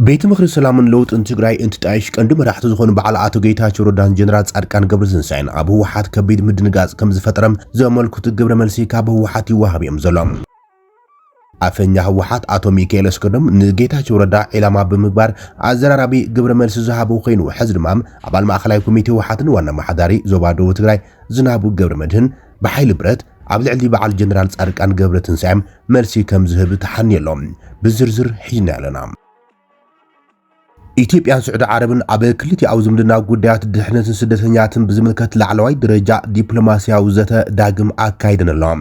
ቤት ምኽሪ ሰላምን ለውጥን ትግራይ እንትጣይሽ ቀንዲ መራሕቲ ዝኾኑ በዓል ኣቶ ጌታቸው ረዳን ጀነራል ጻድቃን ገብረትንሳኤን ኣብ ህወሓት ከቢድ ምድንጋጽ ከም ዝፈጠረም ዘመልክቱ ግብረ መልሲ ካብ ህወሓት ይወሃብ እዮም ዘሎ። ኣፈኛ ህወሓት ኣቶ ሚካኤል ኣስገዶም ንጌታቸው ረዳ ዒላማ ብምግባር ኣዘራራቢ ግብረ መልሲ ዝሃቡ ኮይኑ፣ ሕዚ ድማ ኣባል ማእኸላይ ኮሚቴ ህወሓትን ዋና ኣመሓዳሪ ዞባ ደቡብ ትግራይ ዝናቡ ገብረ መድህን ብሓይሊ ብረት ኣብ ልዕሊ በዓል ጀነራል ጻድቃን ገብረ ትንሳኤም መልሲ ከም ዝህብ ተሓንየሎም። ብዝርዝር ሒዝና ኣለና። ኢትዮጵያን ስዑዲ ዓረብን ኣብ ክልቲኣዊ ዝምድና ጉዳያት ድሕነትን ስደተኛትን ብዝምልከት ላዕለዋይ ደረጃ ዲፕሎማስያዊ ዘተ ዳግም ኣካይደን ኣለዋ።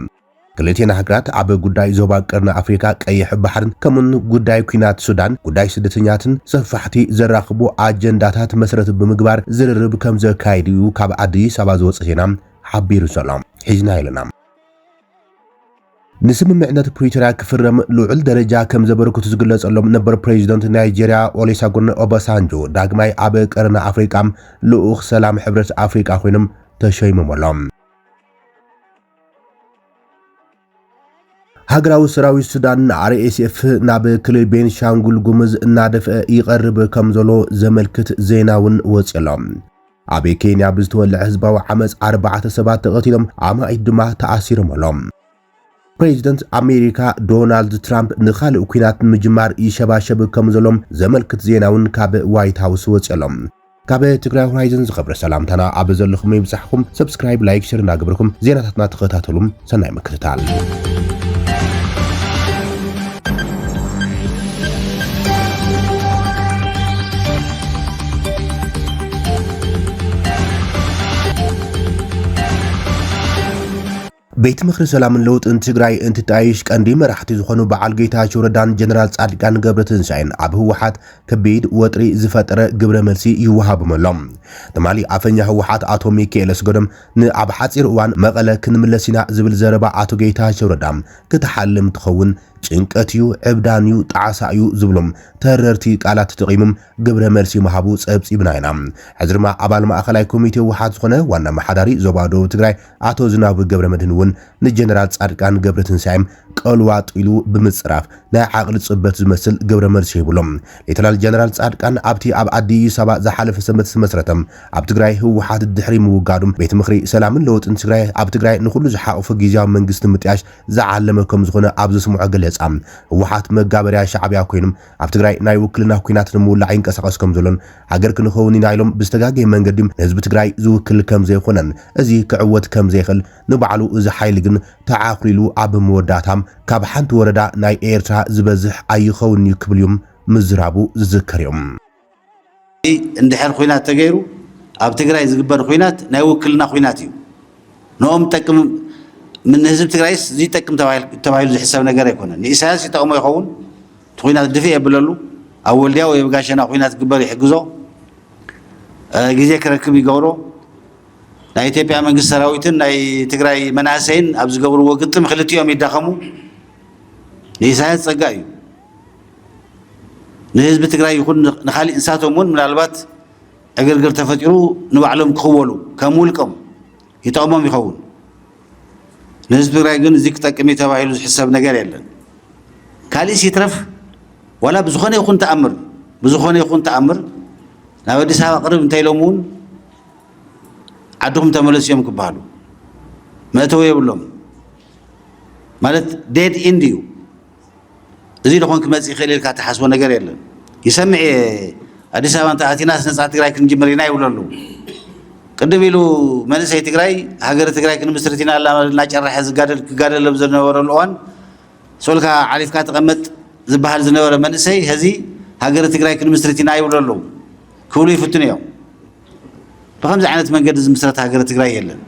ክልቲኤን ሃገራት ኣብ ጉዳይ ዞባ ቀርኒ ኣፍሪካ፣ ቀይሕ ባሕርን ከምኡን ጉዳይ ኲናት ሱዳን፣ ጉዳይ ስደተኛትን ሰፋሕቲ ዘራኽቡ ኣጀንዳታት መሰረት ብምግባር ዝርርብ ከም ዘካይድ እዩ ካብ ኣዲስ ኣበባ ዝወፀ ዜና ሓቢሩ ዘሎ። ሒዝና ኣለና። ንስምምዕነት ፕሪቶርያ ክፍረም ልዑል ደረጃ ከም ዘበርክቱ ዝግለጸሎም ነበር ፕሬዚደንት ናይጄርያ ኦሊሳጉን ኦባሳንጆ ዳግማይ ኣብ ቀርኒ ኣፍሪቃ ልኡኽ ሰላም ሕብረት ኣፍሪቃ ኮይኖም ተሸይሞም ኣለዉ። ሃገራዊ ሰራዊት ሱዳን ኣር ኤስ ኤፍ ናብ ክልል ቤንሻንጉል ጉሙዝ እናደፍአ ይቐርብ ከም ዘሎ ዘመልክት ዜና እውን ወፂኡ ኣሎ። ኣብ ኬንያ ብዝተወልዐ ህዝባዊ ዓመፅ ኣርባዕተ ሰባት ተቐቲሎም፣ ኣማኢት ድማ ተኣሲሮም ኣለዉ። ፕሬዚደንት ኣሜሪካ ዶናልድ ትራምፕ ንኻልእ ኲናት ንምጅማር ይሸባሸብ ከም ዘሎም ዘመልክት ዜና እውን ካብ ዋይት ሃውስ ወፂኡ ኣሎ። ካብ ትግራይ ሆራይዘን ዝኸበረ ሰላምታና ኣብ ዘለኹም ይብፃሕኹም። ሰብስክራይብ፣ ላይክ፣ ሸር እናገበርኩም ዜናታትና ተኸታተሉም። ሰናይ ምክትታል። ቤት ምኽሪ ሰላምን ለውጥን ትግራይ እንትጣይሽ ቀንዲ መራሕቲ ዝኾኑ በዓል ጌታቸው ረዳን ጀነራል ጻድቃን ገብረትንሳኤን ኣብ ህወሓት ከቢድ ወጥሪ ዝፈጠረ ግብረ መልሲ ይወሃቦም ኣሎ። ትማሊ ኣፈኛ ህወሓት ኣቶ ሚካኤል ኣስገዶም ንኣብ ሓፂር እዋን መቐለ ክንምለስ ኢና ዝብል ዘረባ ኣቶ ጌታቸው ረዳ ክትሓልም ትኸውን ጭንቀት እዩ፣ ዕብዳን እዩ፣ ጣዕሳ እዩ ዝብሎም ተረርቲ ቃላት ተጠቒሞም ግብረ መልሲ ምሃቡ ጸብጺብና ኢና። ሕዚ ድማ ኣባል ማእኸላይ ኮሚቴ ህወሓት ዝኾነ ዋና ኣመሓዳሪ ዞባ ደቡብ ትግራይ ኣቶ ዝናቡ ገብረ መድህን እውን ንጀነራል ጻድቃን ገብረ ትንሳኤም ቀልዋጥ ኢሉ ብምጽራፍ ናይ ዓቕሊ ጽበት ዝመስል ግብረ መልሲ ሂቡሎም። ሌተናል ጀነራል ጻድቃን ኣብቲ ኣብ ኣዲስ ኣበባ ዝሓለፈ ሰንበት ዝተመስረተ ኣብ ትግራይ ህወሓት ድሕሪ ምውጋዱ ቤት ምኽሪ ሰላምን ለውጥን ትግራይ ኣብ ትግራይ ንኹሉ ዝሓቑፈ ግዝያዊ መንግስቲ ምጥያሽ ዝዓለመ ከም ዝኾነ ኣብ ዘስምዖ ገለጻ፣ ህወሓት መጋበርያ ሻዕብያ ኮይኖም ኣብ ትግራይ ናይ ውክልና ኲናት ንምውላዕ ይንቀሳቐስ ከም ዘሎን ሃገር ክንኸውን ኢና ኢሎም ብዝተጋገየ መንገዲ ንህዝቢ ትግራይ ዝውክል ከም ዘይኮነን እዚ ክዕወት ከም ዘይኽእል ንባዕሉ እዚ ሓይሊ ግን ተዓኹሊሉ ኣብ መወዳእታ ካብ ሓንቲ ወረዳ ናይ ኤርትራ ዝበዝሕ ኣይኸውን እዩ ክብል እዮም ምዝራቡ ዝዝከር እዮም። እንድሕር ኹናት ተገይሩ ኣብ ትግራይ ዝግበር ኹናት ናይ ውክልና ኹናት እዩ። ንኦም ጠቅም ንህዝብ ትግራይስ ዝጠቅም ተባሂሉ ዝሕሰብ ነገር ኣይኮነን። ንኢሳያስ ይጠቅሞ ይኸውን እቲ ኹናት ድፍእ የብለሉ። ኣብ ወልድያ ወይ ኣብ ጋሸና ኹናት ክግበር ይሕግዞ፣ ግዜ ክረክብ ይገብሮ። ናይ ኢትዮጵያ መንግስቲ ሰራዊትን ናይ ትግራይ መናእሰይን ኣብ ዝገብርዎ ግጥም ክልቲኦም ይዳኸሙ። ንኢሳያስ ፀጋ እዩ። ንህዝቢ ትግራይ ይኹን ንኻሊእ እንስሳቶም እውን ምናልባት ዕግርግር ተፈጢሩ ንባዕሎም ክኽወሉ ከም ውልቆም ይጠቕሞም ይኸውን። ንህዝቢ ትግራይ ግን እዚ ክጠቅም እዩ ተባሂሉ ዝሕሰብ ነገር የለን። ካሊእስ ይትረፍ ዋላ ብዝኾነ ይኹን ተኣምር ብዝኾነ ይኹን ተኣምር ናብ ኣዲስ ኣበባ ቅርብ እንተኢሎም እውን ዓድኹም ተመለሱ እዮም ክበሃሉ መእተዊ የብሎም። ማለት ዴድ ኢንድ እዩ። እዚ ድኾን ክመፅእ ይኽእል ኢልካ ትሓስቦ ነገር የለን። ይሰምዕ እየ ኣዲስ ኣበባ እንተኣቲናስ ነፃ ትግራይ ክንጅምር ኢና ይብሉ ኣለዉ። ቅድም ኢሉ መንእሰይ ትግራይ ሃገረ ትግራይ ክንምስርት ኢና እናጨረሐ ዝጋደል ክጋደል ኣብ ዝነበረሉ እዋን ሶልካ ዓሊፍካ ተቐመጥ ዝበሃል ዝነበረ መንእሰይ ሀዚ ሃገረ ትግራይ ክንምስርት ኢና ይብሉ ኣለዉ። ክብሉ ይፍትኑ እዮም። ብኸምዚ ዓይነት መንገዲ ዝምስረት ሃገረ ትግራይ የለን።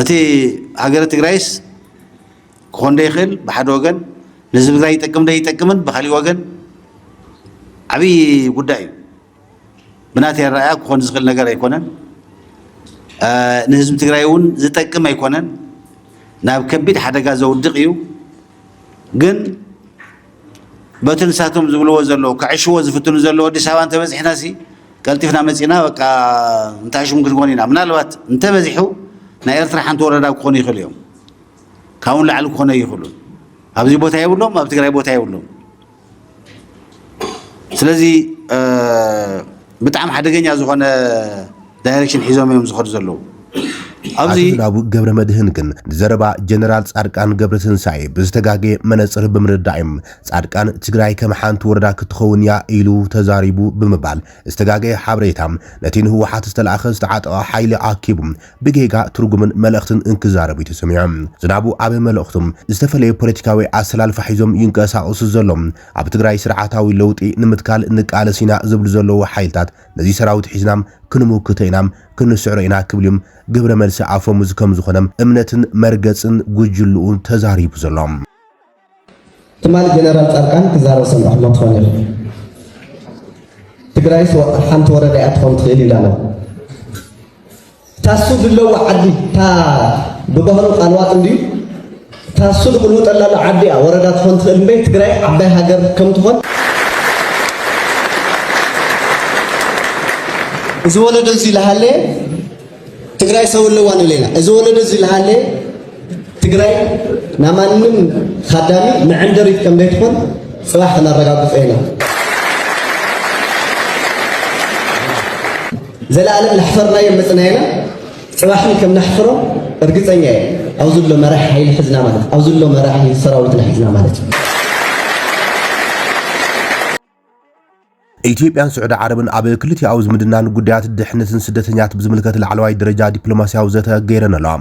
እቲ ሃገረ ትግራይስ ክኾን ዶ ይኽእል ብሓደ ወገን ንህዝቢ ትግራይ ይጠቅም ዶ ይጠቅምን ብካሊእ ወገን ዓብዪ ጉዳይ እዩ። ብናተይ ኣረኣእያ ክኾን ዝኽእል ነገር ኣይኮነን። ንህዝቢ ትግራይ እውን ዝጠቅም ኣይኮነን። ናብ ከቢድ ሓደጋ ዘውድቕ እዩ። ግን በቲ ንሳቶም ዝብልዎ ዘለዉ ከዕሽዎ ዝፍትኑ ዘለዉ ኣዲስ ኣበባ እንተበፂሕና ሲ ቀልጢፍና መፂና በቃ እንተዕሽም ክንኮን ኢና። ምናልባት እንተበዚሑ ናይ ኤርትራ ሓንቲ ወረዳ ክኾኑ ይኽእሉ እዮም። ካብኡ ንላዕሊ ክኾነ ይኽእሉን። ኣብዚ ቦታ የብሎም፣ ኣብ ትግራይ ቦታ የብሎም። ስለዚ ብጣዕሚ ሓደገኛ ዝኾነ ዳይሬክሽን ሒዞም እዮም ዝኸዱ ዘለዉ። ኣብዚ ኣቶ ዝናቡ ገብረ መድህን ግን ንዘረባ ጀነራል ጻድቃን ገብረ ትንሳኤ ብዝተጋገየ መነጽር ብምርዳእ እዮም ጻድቃን ትግራይ ከም ሓንቲ ወረዳ ክትኸውን እያ ኢሉ ተዛሪቡ ብምባል ዝተጋገየ ሓበሬታ ነቲ ንህወሓት ዝተላእኸ ዝተዓጠቐ ሓይሊ ኣኪቡ ብጌጋ ትርጉምን መልእኽትን እንክዛረቡ እዩ ተሰሚዖም። ዝናቡ ኣብ መልእኽቶም ዝተፈለየ ፖለቲካዊ ኣሰላልፋ ሒዞም ይንቀሳቐሱ ዘለዉ ኣብ ትግራይ ስርዓታዊ ለውጢ ንምትካል ንቃለስ ኢና ዝብሉ ዘለዉ ሓይልታት ነዚ ሰራዊት ሒዝናም ክንምክቶ ኢናም ክንስዕሮ ኢና ክብልዮም ግብረ መልሲ ኣፈሙዝ ከም ዝኾነ እምነትን መርገፅን ጉጅልኡ ተዛሪቡ ዘሎ። ትማሊ ጀነራል ፃድቃን ክዛረብ ሰምዕኹሞ ትኾን ኢኹም። ትግራይስ ሓንቲ ወረዳ እያ ትኾን ትኽእል ኢላና። ታሱ ዘለዎ ዓዲ ታ ብባህሉ ቃልዋጥ እንድዩ ታሱ ዝቕልውጠላ ዓዲ እያ ወረዳ ትኾን ትኽእል እምበይ ትግራይ ዓባይ ሃገር ከም ትኾን እዚ ወለዶ እዚ ለሃለ ትግራይ ሰው ኣለዋ ንብል ኢና። እዚ ወለዶ እዚ ለሃለ ትግራይ ናማንም ኻዳሚ መዐንደሪት ከም ዘይትኾን ፅባሕ ክነረጋግፆ ኢና። ዘለኣለም ላሕፈርናዮ መፅናየና ፅባሕን ከም ናሕፍሮ እርግፀኛ እየ። ኣብዚ ሎ መራሕ ሓይሊ ሕዝና ማለት ኣብዚ ሎ መራሕ ሰራዊትና ሕዝና ማለት እዩ። ኢትዮጵያን ስዑዲ ዓረብን ኣብ ክልቲኣዊ ዝምድናን ጉዳያት ድሕነትን ስደተኛት ብዝምልከት ላዕለዋይ ደረጃ ዲፕሎማሲያዊ ዘተ ገይረን ኣለዋ።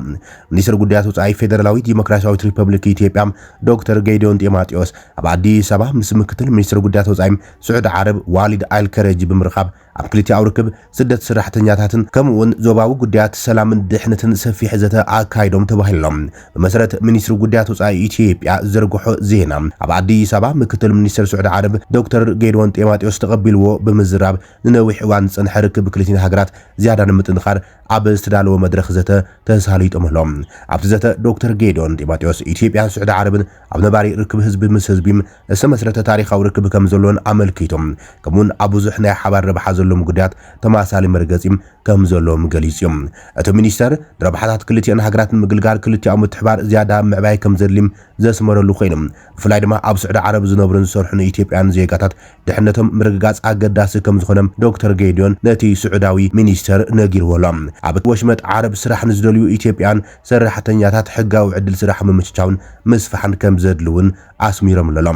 ሚኒስትር ጉዳያት ወፃኢ ፌደራላዊት ዲሞክራሲያዊት ሪፐብሊክ ኢትዮጵያ ዶክተር ጌዲዮን ጢሞቴዎስ ኣብ ኣዲስ ኣበባ ምስ ምክትል ሚኒስትር ጉዳያት ወፃኢ ስዑዲ ዓረብ ዋሊድ ኣልከረጂ ብምርኻብ ኣብ ክልቲኣዊ ርክብ ስደት ሰራሕተኛታትን ከምኡ እውን ዞባዊ ጉዳያት ሰላምን ድሕነትን ሰፊሕ ዘተ ኣካይዶም ተባሂሎም። ብመሰረት ሚኒስትሪ ጉዳያት ወፃኢ ኢትዮጵያ ዝዘርግሖ ዜና ኣብ ኣዲስ ኣበባ ምክትል ሚኒስትር ስዑዲ ዓረብ ዶክተር ጌድዎን ጢሞቴዎስ ተቐቢልዎ ብምዝራብ ንነዊሕ እዋን ዝፀንሐ ርክብ ክልቲን ሃገራት ዝያዳ ንምጥንኻር ኣብ ዝተዳለወ መድረኽ ዘተ ተሳሊጦም ኣለዉ። ኣብቲ ዘተ ዶክተር ጌድዎን ጢሞቴዎስ ኢትዮጵያን ስዑዲ ዓረብን ኣብ ነባሪ ርክብ ህዝቢ ምስ ህዝቢ ዝተመስረተ ታሪኻዊ ርክብ ከም ዘለዎን ኣመልኪቶም ከምኡውን ኣብ ብዙሕ ናይ ሓባር ረብሓ ዘለዎም ጉዳያት ተማሳሊ መርገፂ ከም ዘለዎም ገሊፁ እዮም። እቲ ሚኒስተር ንረብሓታት ክልቲኣን ሃገራት ንምግልጋል ክልቲኣዊ ምትሕባር ዝያዳ ምዕባይ ከም ዘድልዮም ዘስመረሉ ኮይኑ ብፍላይ ድማ ኣብ ስዑዲ ዓረብ ዝነብሩን ዝሰርሑን ኢትዮጵያን ዜጋታት ድሕነቶም ምርግጋፅ ኣገዳሲ ከም ዝኾነ ዶክተር ጌድዮን ነቲ ስዑዳዊ ሚኒስተር ነጊርዎ ኣሎ። ኣብ ወሽመጥ ዓረብ ስራሕ ንዝደልዩ ኢትዮጵያን ሰራሕተኛታት ሕጋዊ ዕድል ስራሕ ምምችቻውን ምስፋሕን ከም ዘድሊ እውን ኣስሚሮምሉ ኣለዉ።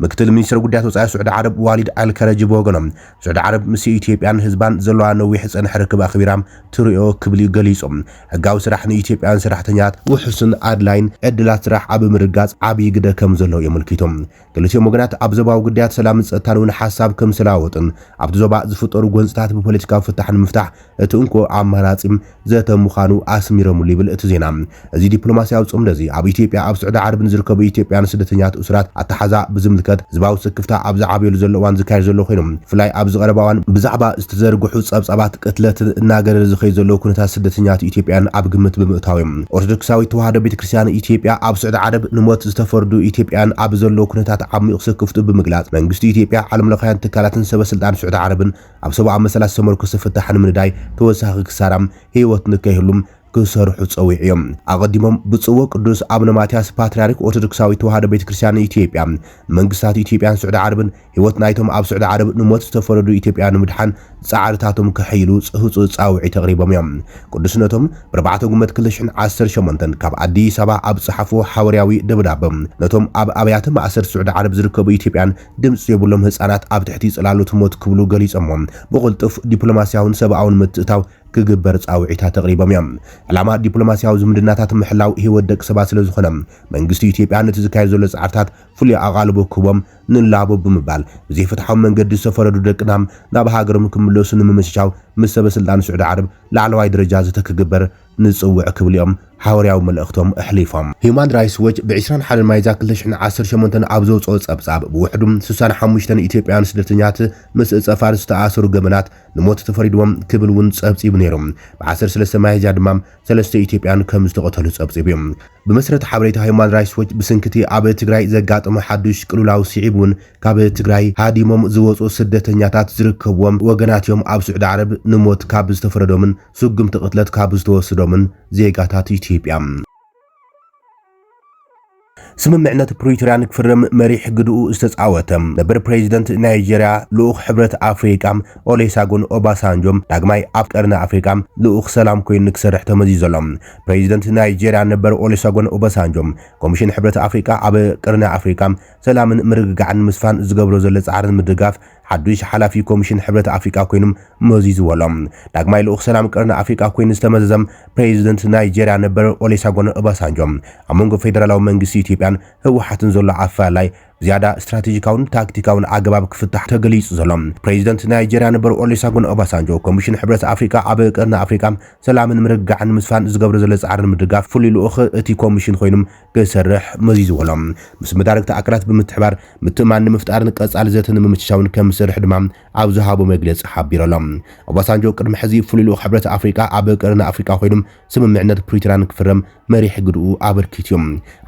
ምክትል ሚኒስትር ጉዳያት ወፃኢ ስዑዲ ዓረብ ዋሊድ ኣልከረጂ ብወገኖም ስዑዲ ዓረብ ምስ ኢትዮጵያን ህዝባን ዘለዋ ነዊሕ ዝፀንሐ ርክብ ኣኽቢራ ትሪኦ ክብሉ ገሊፆም። ሕጋዊ ስራሕ ንኢትዮጵያን ሰራሕተኛት ውሑስን ኣድላይን ዕድላት ስራሕ ኣብ ምርጋፅ ዓብዪ ግደ ከም ዘለዎ የመልኪቶም። ክልቲኦም ወገናት ኣብ ዞባዊ ጉዳያት ሰላምን ፀጥታን እውን ሓሳብ ከም ዝተለዋወጡን ኣብቲ ዞባ ዝፍጠሩ ጎንፅታት ብፖለቲካዊ ፍታሕ ንምፍታሕ እቲ እንኮ ኣማራፂ ዘተ ምዃኑ ኣስሚሮምሉ ይብል እቲ ዜና። እዚ ዲፕሎማሲያዊ ፅምዶ እዚ ኣብ ኢትዮጵያ ኣብ ስዑዲ ዓረብ ንዝርከቡ ኢትዮጵያን ስደተኛት እሱራት ኣተሓዛ ብዝምልከት ህዝባዊ ስክፍታ ኣብ ዝዓበየሉ ዘሎ እዋን ዝካየድ ዘሎ ኮይኑ ብፍላይ ኣብዚ ቀረባ እዋን ብዛዕባ ዝተዘርግሑ ፀብፃባት ቅትለትን እናገደደ ዝኸይድ ዘሎ ኩነታት ስደተኛት ኢትዮጵያን ኣብ ግምት ብምእታው እዮም። ኦርቶዶክሳዊት ተዋህዶ ቤተክርስትያን ኢትዮጵያ ኣብ ስዑዲ ዓረብ ንሞት ዝተፈርዱ ኢትዮጵያን ኣብ ዘሎ ኩነታት ዓሚቕ ስክፍትኡ ብምግላፅ መንግስቲ ኢትዮጵያ ዓለምለኻውያን ትካላትን ሰበስልጣን ስዑዲ ዓረብን ኣብ ሰብኣዊ መሰላት ዝተመርኮሰ ፍታሕ ንምንዳይ ተወሳኺ ክሳራ ህይወት ንከይህሉም ክሰርሑ ፀዊዑ እዮም። ኣቐዲሞም ብፅዎ ቅዱስ ኣቡነ ማትያስ ፓትርያርክ ኦርቶዶክሳዊት ተዋህዶ ቤተክርስትያን ኢትዮጵያ መንግስታት ኢትዮጵያን ስዑዲ ዓረብን ህይወት ናይቶም ኣብ ስዑዲ ዓረብ ንሞት ዝተፈረዱ ኢትዮጵያ ንምድሓን ፃዕርታቶም ከሕይሉ ህፁፅ ፃውዒት ኣቕሪቦም እዮም። ቅዱስነቶም ብኣርባዕተ ጉንበት ክልተ ሽሕን ዓሰርተ ሸሞንተን ካብ ኣዲስ ኣበባ ኣብ ዝፀሓፍዎ ሓዋርያዊ ደብዳበ ነቶም ኣብ ኣብያተ ማእሰርቲ ስዑዲ ዓረብ ዝርከቡ ኢትዮጵያን ድምፂ ዘይብሎም ህፃናት ኣብ ትሕቲ ፅላሎት ሞት ክብሉ ገሊፆሞ ብቕልጡፍ ዲፕሎማሲያውን ሰብኣውን ምትእታው ክግበር ፃውዒታት ኣቕሪቦም እዮም። ዕላማ ዲፕሎማሲያዊ ዝምድናታት ምሕላው ህይወት ደቂ ሰባት ስለ ዝኾነ መንግስቲ ኢትዮጵያ ነቲ ዝካየድ ዘሎ ፃዕርታት ፍሉይ ኣቓልቦ ክህቦም ንላቦ ብምባል ብዘይፍትሓዊ መንገዲ ዝተፈረዱ ደቅና ናብ ሃገሮም ክምለሱ ንምምችቻው ምስ ሰበ ስልጣን ስዑዲ ዓረብ ላዕለዋይ ደረጃ ዘተ ክግበር ንፅውዕ ክብሉ እዮም ሓዋርያዊ መልእኽቶም ኣሕሊፎም። ሂዩማን ራይትስ ዎች ብ ዕስራን ሓደን ሚያዝያ ክልተ ሽሕን ዓሰርተ ሸሞንተን ኣብ ዘውፅኦ ፀብፃብ ብውሕዱ ስሳን ሓሙሽተን ኢትዮጵያውያን ስደተኛት ምስ ፀፋር ዝተኣሰሩ ገበናት ንሞት ተፈሪድዎም ክብል እውን ፀብፂቡ ነይሩ። ብ ዓሰርተ ሰለስተ ሚያዝያ ድማ ሰለስተ ኢትዮጵያን ከም ዝተቐተሉ ፀብፂቡ እዩ። ብመሰረት ሓበሬታ ሂዩማን ራይትስ ዎች ብስንክቲ ኣብ ትግራይ ዘጋጠመ ሓዱሽ ቅልውላው ስዒቡ እውን ካብ ትግራይ ሃዲሞም ዝወፁ ስደተኛታት ዝርከብዎም ወገናት እዮም ኣብ ስዑዲ ዓረብ ንሞት ካብ ዝተፈረዶምን ስጉምቲ ቅትለት ካብ ዝተወስዶምን ዜጋታት ኢትዮጵያ። ስምምዕነት ፕሪቶርያ ንክፍረም መሪሕ ግድኡ ዝተጻወተ ነበር ፕሬዚደንት ናይጄርያ ልኡኽ ሕብረት ኣፍሪቃ ኦሌሳጎን ኦባሳንጆ ዳግማይ ኣብ ቀርኒ ኣፍሪቃ ልኡኽ ሰላም ኮይኑ ንክሰርሕ ተመዚዙ ኣሎ። ፕሬዚደንት ናይጄርያ ነበር ኦሌሳጎን ኦባሳንጆ ኮሚሽን ሕብረት ኣፍሪቃ ኣብ ቀርኒ ኣፍሪቃ ሰላምን ምርግጋዕን ንምስፋን ዝገብሮ ዘሎ ጻዕርን ምድጋፍ ሓዱሽ ሓላፊ ኮሚሽን ሕብረት ኣፍሪቃ ኮይኖም መዚዝዎ ኣሎ። ዳግማይ ልኡኽ ሰላም ቀርኒ ኣፍሪቃ ኮይኑ ዝተመዘዘ ፕሬዚደንት ናይጄርያ ነበር ኦሌሳጎን ኦባሳንጆ ኣብ መንጎ ፌደራላዊ መንግስቲ ኢትዮጵያን ህወሓትን ዘሎ ኣፈላላይ ብዝያዳ ስትራቴጂካውን ታክቲካውን ኣገባብ ክፍታሕ ተገሊጹ ዘሎ። ፕሬዚደንት ናይጄርያ ነበር ኦሌሳጎን ኦባሳንጆ ኮሚሽን ሕብረት ኣፍሪቃ ኣብ ቀርኒ ኣፍሪቃ ሰላምን ምርግጋዕን ንምስፋን ዝገብሮ ዘሎ ጻዕርን ምድጋፍ ፍሉይ ልኡኽ እቲ ኮሚሽን ኮይኖም ክሰርሕ መዚዝዎ ኣሎ። ምስ መዳርግቲ ኣካላት ብምትሕባር ምትእማን ንምፍጣርን ቀጻሊ ዘተ ንምምችቻውን ከም ዝሰርሕ ድማ ኣብ ዝሃቦ መግለጺ ሓቢሩ ኣሎ። ኦባሳንጆ ቅድሚ ሕዚ ፍሉይ ልኡኽ ሕብረት ኣፍሪቃ ኣብ ቀርኒ ኣፍሪቃ ኮይኖም ስምምዕነት ፕሪቶርያ ንክፍረም መሪሕ ግድኡ ኣበርኪቱ እዩ።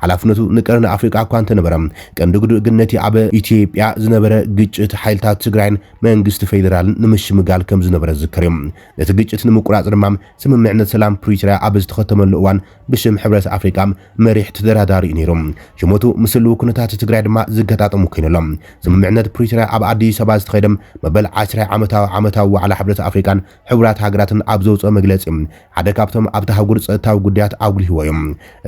ሓላፍነቱ ንቀርኒ ኣፍሪቃ እኳ እንተነበረ፣ ቀንዲ ግድኡ ግን ነቲ ኣብ ኢትዮጵያ ዝነበረ ግጭት ሓይልታት ትግራይን መንግስቲ ፌደራልን ንምሽምጋል ከም ዝነበረ ዝዝከር እዩ። ነቲ ግጭት ንምቁራጽ ድማ ስምምዕነት ሰላም ፕሪቶርያ ኣብ ዝተኸተመሉ እዋን ብሽም ሕብረት ኣፍሪቃ መሪሕ ተደራዳሪ እዩ ነይሩ። ሽመቱ ምስ ህልው ኩነታት ትግራይ ድማ ዝገጣጠሙ ኮይኑ ኣሎ። ስምምዕነት ፕሪቶርያ ኣብ ኣዲስ ኣበባ ዝተኸደ መበል ዓስራይ ዓመታዊ ዓመታዊ ዋዕላ ሕብረት ኣፍሪቃን ሕቡራት ሃገራትን ኣብ ዘውፅኦ መግለፂ ሓደ ካብቶም ኣብቲ ኣህጉር ጸጥታዊ ጉዳያት ኣጉሊህዎ እዩ።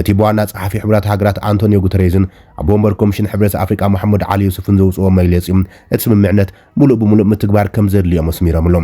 እቲ ብዋና ጸሓፊ ሕቡራት ሃገራት ኣንቶኒዮ ጉተሬዝን ኣቦ ወንበር ኮሚሽን ሕብረት ኣፍሪቃ መሐመድ ዓሊ ዩሱፍን ዘውፅኦ መግለፂ እቲ ስምምዕነት ሙሉእ ብሙሉእ ምትግባር ከም ዘድልዮም ኣስሚሮምሉ።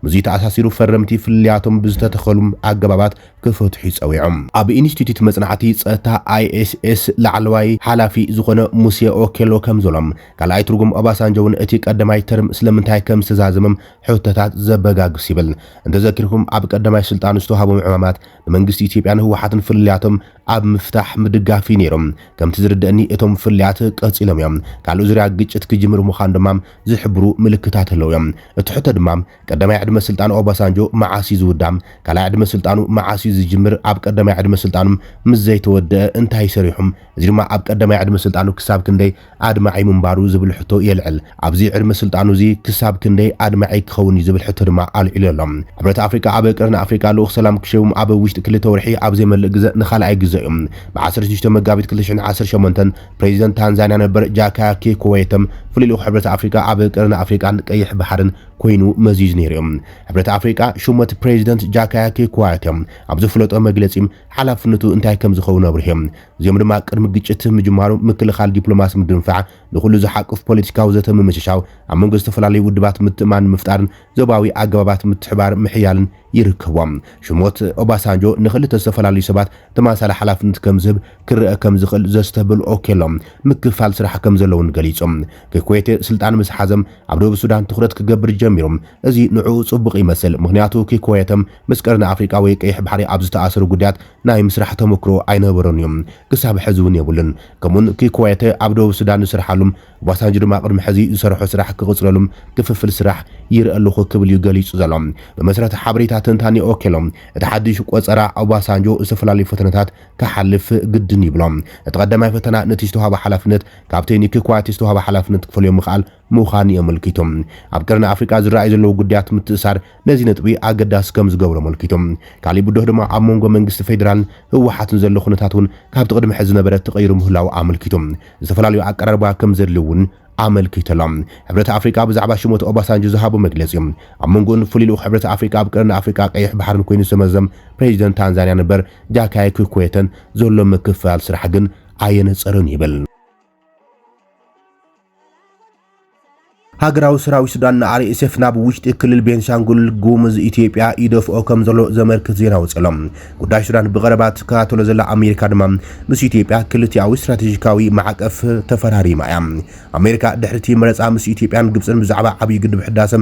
ምስዚ ተኣሳሲሩ ፈረምቲ ፍልልያቶም ብዝተተኸሉ ኣገባባት ክፈትሑ ጸዊዖም። ኣብ ኢንስቲትዩት መጽናዕቲ ጸጥታ ኣይኤስኤስ ላዕለዋይ ሓላፊ ዝኾነ ሙሴ ኦኬሎ ከም ዘሎም ካልኣይ ትርጉም ኦባሳንጆ እውን እቲ ቀዳማይ ተርም ስለምንታይ ከም ዝተዛዘመም ሕቶታት ዘበጋግስ ይብል። እንተዘኪርኩም ኣብ ቀዳማይ ስልጣኑ ዝተዋሃቦም ዕማማት ንመንግስቲ ኢትዮጵያን ህወሓትን ፍልልያቶም ኣብ ምፍታሕ ምድጋፍ እዩ ነይሮም። ከምቲ ዝርደአኒ እቶም ፍልልያት ቀጺሎም እዮም። ካልእ ዙርያ ግጭት ክጅምር ምዃን ድማ ዝሕብሩ ምልክታት ኣለዉ እዮም። እቲ ሕቶ ድማ ቀዳማይ ዕድመ ስልጣን ኦባሳንጆ መዓስ እዩ ዝውዳእ? ካልኣይ ዕድመ ስልጣኑ መዓስ እዩ ዝጅምር? ኣብ ቀዳማይ ዕድመ ስልጣኑ ምስ ዘይተወደአ እንታይ ሰሪሑም? እዚ ድማ ኣብ ቀዳማይ ዕድመ ስልጣኑ ክሳብ ክንደይ ኣድማዒ ምንባሩ ዝብል ሕቶ የልዕል። ኣብዚ ዕድመ ስልጣኑ እዚ ክሳብ ክንደይ ኣድማዒ ክኸውን እዩ ዝብል ሕቶ ድማ ኣልዒሉ ኣሎ። ሕብረት ኣፍሪቃ ኣብ ቀርኒ ኣፍሪቃ ልኡኽ ሰላም ክሸይም ኣብ ውሽጢ ክልተ ወርሒ ኣብ ዘይመልእ ግዘ ንኻልኣይ ግዘ እዩ። ብ16 መጋቢት ክልተ ሽሕን ዓሰርተ ሸሞንተን ፕሬዚደንት ታንዛንያ ነበር ጃካያ ኪክዌተ ፍሉይ ልኡኽ ሕብረት ኣፍሪቃ ኣብ ቀርኒ ኣፍሪቃን ቀይሕ ባሕርን ኮይኑ መዚዙ ነይሩ እዩ። ሕብረት ኣፍሪቃ ሹመት ፕሬዚደንት ጃካያ ኪክዌተ ኣብ ዝፍለጦ መግለጺ ሓላፍነቱ እንታይ ከም ዝኸውን ኣብሪሁ። እዚኦም ድማ ቅድሚ ግጭት ምጅማሩ ምክልኻል፣ ዲፕሎማሲ ምድንፋዕ፣ ንኹሉ ዝሓቅፍ ፖለቲካዊ ዘተ ምምችቻው፣ ኣብ መንጎ ዝተፈላለዩ ውድባት ምትእማን ምፍጣርን ዞባዊ ኣገባባት ምትሕባር ምሕያልን ይርከቦም። ሽሞት ኦባሳንጆ ንኽልተ ዝተፈላለዩ ሰባት ተመሳሳሊ ሓላፍነት ከም ዝህብ ክረአ ከም ዝኽእል ዘስተብህል ኦኬሎ፣ ምክፋል ስራሕ ከም ዘለውን ገሊጹ። ኪክዌተ ስልጣን ምስ ሓዘም ኣብ ደቡብ ሱዳን ትኹረት ክገብር ጀሚሩ። እዚ ንዕኡ ጽቡቕ ይመስል፣ ምኽንያቱ ኪክዌተ ምስ ቀርኒ ኣፍሪቃ ወይ ቀይሕ ባሕሪ ኣብ ዝተኣሰሩ ጉዳያት ናይ ምስራሕ ተመክሮ ኣይነበሮን እዩ። ክሳብ ሕዚ እውን የብሉን። ከምኡውን ኪክዌተ ኣብ ደቡብ ሱዳን ዝሰርሓሉም ኦባሳንጆ ድማ ቅድሚ ሕዚ ዝሰርሖ ስራሕ ክቕጽለሉም ክፍፍል ስራሕ ይርኢ ኣለኹ ክብል እዩ ገሊጹ ዘሎ። ብመሰረት ሓበሬታ ተንታኒ ኦኬሎ፣ እቲ ሓድሽ ቆጸራ ኦባሳንጆ ዝተፈላለዩ ፈተነታት ክሓልፍ ግድን ይብሎ። እቲ ቀዳማይ ፈተና ነቲ ዝተዋህበ ሓላፍነት ካብቲ ንኪክዌተ ዝተዋህበ ሓላፍነት ክፈልዮ ምኽኣል ምዃኑ የመልኪቱ። ኣብ ቀርኒ ኣፍሪቃ ዝረኣዩ ዘለዉ ጉዳያት ምትእሳር ነዚ ነጥቢ ኣገዳሲ ከም ዝገብሮ ኣመልኪቱ። ካሊእ ብድሆ ድማ ኣብ መንጎ መንግስቲ ፌዴራልን ህወሓትን ዘሎ ኩነታት እውን ካብቲ ቅድሚ ሕዚ ዝነበረ ተቐይሩ ምህላዉ ኣመልኪቱ። ዝተፈላለዩ ኣቀራርባ ከም ዘድልዩ እውን ኣመልኪቱ ኣሎ። ሕብረት ኣፍሪቃ ብዛዕባ ሽሞት ኦባሳንጆ ዝሃቦ መግለጺ፣ ኣብ መንጎኡን ፍሉይ ልኡኽ ሕብረት ኣፍሪቃ ኣብ ቀርኒ ኣፍሪቃ ቀይሕ ባሕርን ኮይኑ ዝተመዘዘም ፕሬዚደንት ታንዛንያ ነበር ጃካያ ኪክዌተን ዘሎ ምክፍፋል ስራሕ ግን ኣየነጸረን ይብል። ሃገራዊ ሰራዊት ሱዳን ንኣርኤስኤፍ ናብ ውሽጢ ክልል ቤንሻንጉል ጉሙዝ ኢትዮጵያ ይደፍኦ ከም ዘሎ ዘመልክት ዜና ወፂኡ ኣሎ። ጉዳይ ሱዳን ብቐረባ ትከታተሎ ዘላ ኣሜሪካ ድማ ምስ ኢትዮጵያ ክልቲኣዊ ስትራቴጂካዊ ማዕቀፍ ተፈራሪማ እያ። ኣሜሪካ ድሕሪ እቲ መረፃ ምስ ኢትዮጵያን ግብፅን ብዛዕባ ዓብዪ ግድብ ሕዳሰ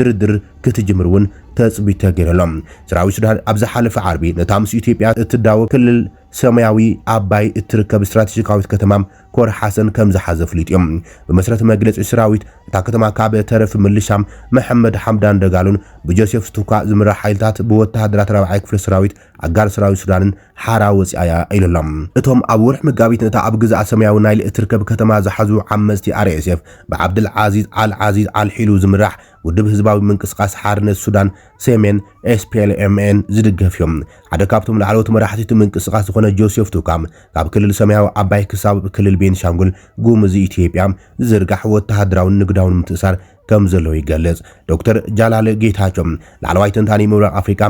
ድርድር ክትጅምር እውን ተፅቢት ተገይሩ ኣሎ። ሰራዊት ሱዳን ኣብ ዝሓለፈ ዓርቢ ነታ ምስ ኢትዮጵያ እትዳወብ ክልል ሰማያዊ ኣባይ እትርከብ ስትራቴጂካዊት ከተማ ኮር ሓሰን ከም ዝሓዘ ኣፍሊጡ እዩ። ብመሰረት መግለጺ ሰራዊት፣ እታ ከተማ ካብ ተረፍ ምልሻ መሐመድ ሓምዳን ደጋሎን ብጆሴፍ ስቱካ ዝምራሕ ሓይልታት ብወተሃደራት ራብዓይ ክፍለ ሰራዊት ኣጋር ሰራዊት ሱዳንን ሓራ ወፂኣ እያ ኢሉ ኣሎ። እቶም ኣብ ወርሒ መጋቢት ነታ ኣብ ግዝኣት ሰማያዊ ናይል እትርከብ ከተማ ዝሓዙ ዓመፅቲ ኣርኤስኤፍ ብዓብድል ዓዚዝ ኣል ዓዚዝ ኣል ሒሉ ዝምራሕ ውድብ ህዝባዊ ምንቅስቃስ ሓርነት ሱዳን ሰሜን ኤስፒኤልኤምኤን ዝድገፍ እዮም። ሓደ ካብቶም ላዕለዎት መራሕቲ እቲ ምንቅስቃስ ዝኾነ ጆሴፍ ቱካ ካብ ክልል ሰማያዊ ኣባይ ክሳብ ክልል ቤንሻንጉል ጉሙዝ ኢትዮጵያ ዝዝርጋሕ ወተሃደራውን ንግዳውን ምትእሳር ከም ዘለዎ ይገልጽ። ዶክተር ጃላለ ጌታቸው፣ ላዕለዋይ ተንታኒ ምብራቕ ኣፍሪቃ፣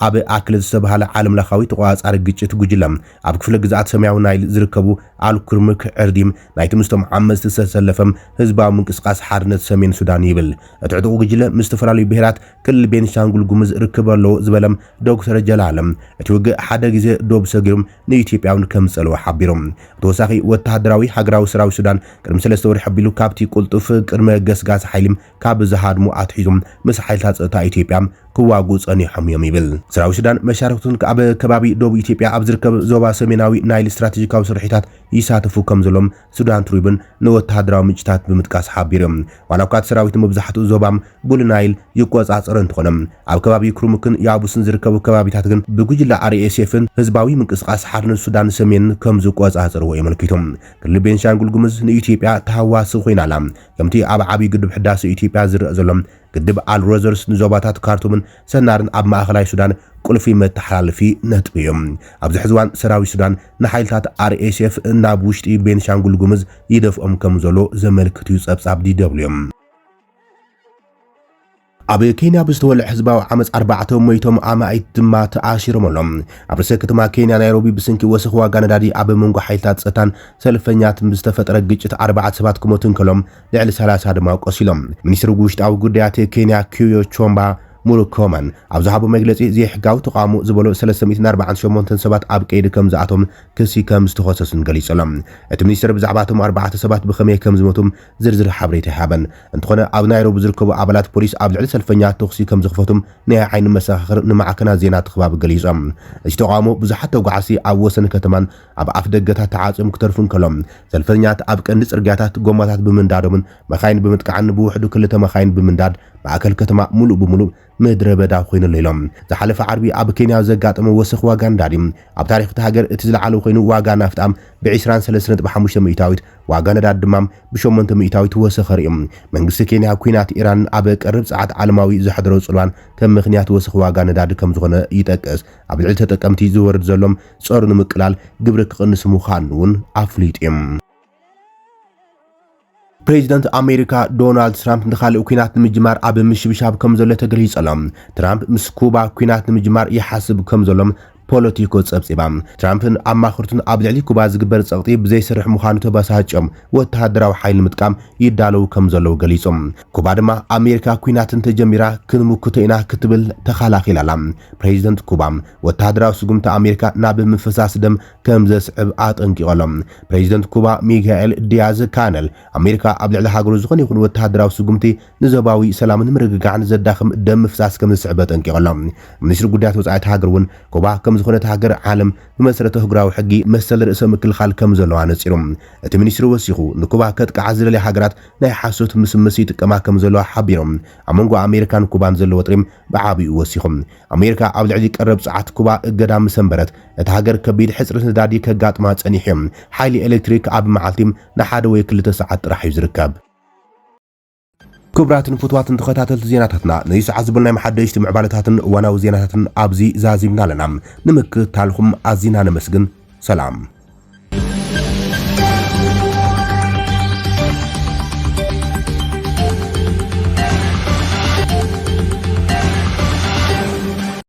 ኣብ ኣክል ዝተባህለ ዓለም ለኻዊ ተቋጻሪ ግጭት ጉጅለ ኣብ ክፍለ ግዝኣት ሰማያዊ ናይል ዝርከቡ ኣልኩርምክ ዕርዲም ናይቲ ምስቶም ዓመጽቲ ዝተሰለፈም ህዝባዊ ምንቅስቃስ ሓርነት ሰሜን ሱዳን ይብል። እቲ ዕጡቕ ጉጅለ ምስ ዝተፈላለዩ ብሄራት ክልል ቤንሻንጉል ጉሙዝ ርክብ ኣለዎ ዝበለም ዶክተር ጀላለም፣ እቲ ውግእ ሓደ ግዜ ዶብ ሰጊሩም ንኢትዮጵያ እውን ከም ዝጸልዎ ሓቢሮም። ብተወሳኺ ወተሃደራዊ ሃገራዊ ሰራዊት ሱዳን ቅድሚ ሰለስተ ወርሒ ኣቢሉ ካብቲ ቅልጡፍ ቅድመ ገስጋስ ሓይሊ ካብ ዝሃድሙ ኣትሒዞም ምስ ሓይልታት ጸጥታ ኢትዮጵያ ክዋጉ ጸኒሖም እዮም ይብል። ሰራዊት ሱዳን መሻርክቱን ኣብ ከባቢ ደቡብ ኢትዮጵያ ኣብ ዝርከብ ዞባ ሰሜናዊ ናይል ስትራቴጂካዊ ስርሒታት ይሳተፉ ከም ዘሎም ሱዳን ትሪቡን ንወተሃደራዊ ምንጭታት ብምጥቃስ ሓቢሩ። ዋላ እኳ እቲ ሰራዊት መብዛሕትኡ ዞባ ቡል ናይል ይቆጻጸር እንተኾነ፣ ኣብ ከባቢ ክሩሙክን ያቡስን ዝርከቡ ከባቢታት ግን ብጉጅለ ኣር ኤስ ኤፍን ህዝባዊ ምንቅስቃስ ሓርነት ሱዳን ሰሜን ከም ዝቆጻጸርዎ የመልኪቱ። ክልል ቤንሻንጉል ጉሙዝ ንኢትዮጵያ ተሃዋሲ ኮይና ኣላ። ከምቲ ኣብ ዓብዪ ግድብ ሕዳሴ ኢትዮጵያ ዝረአ ዘሎ፣ ግድብ ኣል ሮዘርስ ንዞባታት ካርቱምን ሰናርን ኣብ ማእኸላይ ሱዳን ቁልፊ መተሓላለፊ ነጥቢ እዩ። ኣብዚ ሕዚ እዋን ሰራዊት ሱዳን ንሓይልታት ኣር ኤስ ኤፍ ናብ ውሽጢ ቤንሻንጉል ጉሙዝ ይደፍኦም ከም ዘሎ ዘመልክት እዩ ጸብጻብ ዲ ደብልዩ። ኣብ ኬንያ ብዝተወልዐ ህዝባዊ ዓመፅ ኣርባዕተ ሞይቶም፣ ኣማኢት ድማ ተኣሲሮም ኣለዉ። ኣብ ርእሰ ከተማ ኬንያ ናይሮቢ ብሰንኪ ወሰኽ ዋጋ ነዳዲ ኣብ መንጎ ሓይልታት ጸጥታን ሰልፈኛትን ብዝተፈጠረ ግጭት ኣርባዕተ ሰባት ክሞቱ እንከሎም ልዕሊ ሰላሳ ድማ ቆሲሎም። ሚኒስትሪ ውሽጣዊ ጉዳያት ኬንያ ኪዮ ቾምባ ሙሩኮመን ኣብ ዝሃቦ መግለጺ፣ ዘይሕጋዊ ተቓውሞ ዝበሎ ሰለስተ ሚእትን ኣርባዓን ሸሞንተን ሰባት ኣብ ቀይዲ ከም ዝኣቶም ክሲ ከም ዝተኸሰሱን ገሊጹ ኣሎ። እቲ ሚኒስትር ብዛዕባ እቶም ኣርባዕተ ሰባት ብኸመይ ከም ዝሞቱም ዝርዝር ሓበሬታ ኣይሃበን። እንተኾነ ኣብ ናይሮቢ ዝርከቡ ኣባላት ፖሊስ ኣብ ልዕሊ ሰልፈኛ ተኹሲ ከም ዝኽፈቱም ናይ ዓይኒ መሰኻኽር ንማዕከናት ዜና እቲ ከባቢ ገሊጾም። እቲ ተቓውሞ ብዙሓት ተጓዓዝቲ ኣብ ወሰን ከተማን ኣብ ኣፍ ደገታት ተዓጽዮም ክተርፉ እንከሎም፣ ሰልፈኛት ኣብ ቀንዲ ጽርግያታት ጎማታት ብምንዳዶምን መኻይን ብምጥቃዕን ብውሕዱ ክልተ መኻይን ብምንዳድ ማእከል ከተማ ሙሉእ ብሙሉእ ምድረ በዳ ኮይኑሉ ኢሎም። ዝሓለፈ ዓርቢ ኣብ ኬንያ ዘጋጠመ ወሰኽ ዋጋ ነዳዲ ኣብ ታሪኽ እታ ሃገር እቲ ዝለዓለ ኮይኑ፣ ዋጋ ናፍጣ ብ ዕስራን ሰለስተን ነጥቢ ሓሙሽተ ሚእታዊት፣ ዋጋ ነዳዲ ድማ ብ ሸሞንተ ሚእታዊት ወሰኸ ርእዩ። መንግስቲ ኬንያ ኲናት ኢራን ኣብ ቀረብ ሰዓት ዓለማዊ ዘሕደሮ ጽልዋን ከም ምኽንያት ወሰኽ ዋጋ ነዳዲ ከም ዝኾነ ይጠቅስ። ኣብ ልዕሊ ተጠቀምቲ ዝወርድ ዘሎም ጸሩ ንምቅላል ግብሪ ክቕንስ ምዃኑ እውን ኣፍሊጡ እዩ። ፕሬዚደንት ኣሜሪካ ዶናልድ ትራምፕ ንኻልእ ኲናት ንምጅማር ኣብ ምሽብሻብ ከም ዘሎ ተገሊጹ ኣሎ። ትራምፕ ምስ ኩባ ኲናት ንምጅማር ይሓስብ ከም ዘሎም ፖለቲኮ ጸብጺባ። ትራምፕን ኣማኸርቱን ኣብ ልዕሊ ኩባ ዝግበር ጸቕጢ ብዘይሰርሕ ምዃኑ ተበሳጭዮም ወተሃደራዊ ሓይሊ ምጥቃም ይዳለዉ ከም ዘለዉ ገሊጾም። ኩባ ድማ ኣሜሪካ ኲናት እንተጀሚራ ክንምክቶ ኢና ክትብል ተኸላኺላ ኣላ። ፕሬዚደንት ኩባ ወተሃደራዊ ስጉምቲ ኣሜሪካ ናብ ምፍሳስ ደም ከም ዘስዕብ ኣጠንቂቖሎም። ፕሬዚደንት ኩባ ሚካኤል ዲያዝ ካነል ኣሜሪካ ኣብ ልዕሊ ሃገሩ ዝኾነ ይኹን ወተሃደራዊ ስጉምቲ ንዞባዊ ሰላምን ምርግጋዕን ዘዳኽም ደም ምፍሳስ ከም ዘስዕብ ኣጠንቂቖሎም። ሚኒስትሪ ጉዳያት ወጻኢ እታ ሃገር እውን ኩባ ከም ዝኾነት ሃገር ዓለም ብመሰረት ኣህጉራዊ ሕጊ መሰል ርእሰ ምክልኻል ከም ዘለዋ ነጺሩ። እቲ ሚኒስትሪ ወሲኹ ንኩባ ከጥቅዓ ዝደልያ ሃገራት ናይ ሓሶት ምስምስ ይጥቀማ ከም ዘለዋ ሓቢሮም። ኣብ መንጎ ኣሜሪካን ኩባን ዘሎ ወጥሪ ብዓቢኡ ወሲኹ። ኣሜሪካ ኣብ ልዕሊ ቀረብ ጸዓት ኩባ እገዳ ምስ ኣንበረት፣ እታ ሃገር ከቢድ ሕጽረት ነዳዲ ከጋጥማ ጸኒሑ እዩ። ሓይሊ ኤሌክትሪክ ኣብ መዓልቲ ንሓደ ወይ ክልተ ሰዓት ጥራሕ እዩ ዝርከብ። ክቡራትን ፍቱዋትን ተኸታተልቲ ዜናታትና፣ ነዚ ሰዓት ዝበልናዮም ሓደሽቲ ምዕባለታትን እዋናዊ ዜናታትን ኣብዚ ዛዚምና ኣለና። ንምክትታልኩም ኣዚና ነመስግን። ሰላም።